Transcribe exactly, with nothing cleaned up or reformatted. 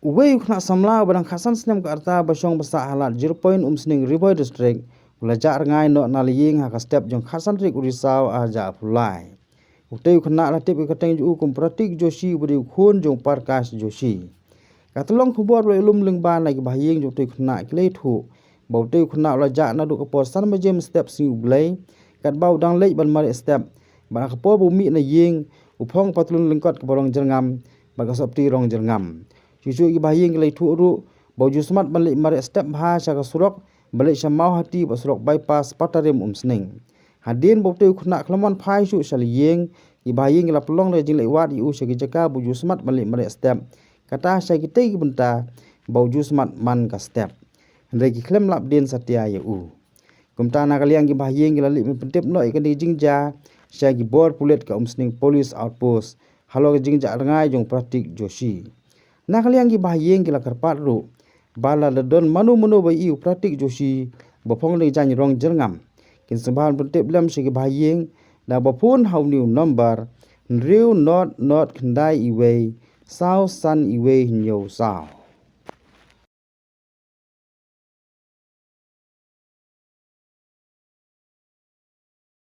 Uwei u khynnah samla uba dang khatsan snem ka rta ba shong ba sah ha lad Zero Point Umsning Ri Bhoi District u la jah rngai noh na la ïing ha ka step jong khatsan tarik u Risaw ar hajar arphew lai. Utei u khynnah la tip ïa ka kyrteng jong u kum Pratik Joshi uba dei u khun jong Parkash Joshi. Ka tyllong khubor ba la ïalum lyngba na ki bahaïing jong utei u khynnah ki la ïathuh ba utei u khynnah u la jah naduh ka por san baje mynstep sngi U Blei katba u dang leit ban mareh step bad ha ka por ba u mih na ïing u phong patlun lyngkot kaba rong jyrngam bad ka sopti rong jyrngam. Shuh shuh ki bahaïing ki la ïathuh ruh ba u ju smat ban leit mareh step bha sha ka surok ba leit sha Mawhati bad surok bypass Patarim Umsning. Hadien ba utei u khynnah khlem wan phai shuh sha la ïing, ki bahaïing ki la pynlong da ka jingleit wad ïa u sha ki jaka ba u ju smat ban leit mareh step, kata sha kitei ki bynta ba u ju smat man ka step. Hynrei ki khlem lap dien satia ïa u. Kumta na ka liang ki bahaïing ki la leit ban pyntip noh ïa kane ka jingjia sha ki bor pulit ka Umsning Police Outpost halor ka jingjah rngai jong Pratik Joshi. Na ka liang ki bahaïing ki la kyrpad ruh ba lada don mano mano ba ïohi u Pratik Joshi ba phong da ka jaiñ rong jyrngam, kin sngewbha ban pyntip lem sha ki bahaïing da ba phone ha une u nombar hynriew nod nod khyndai iwei saw san iwei hynñiew saw.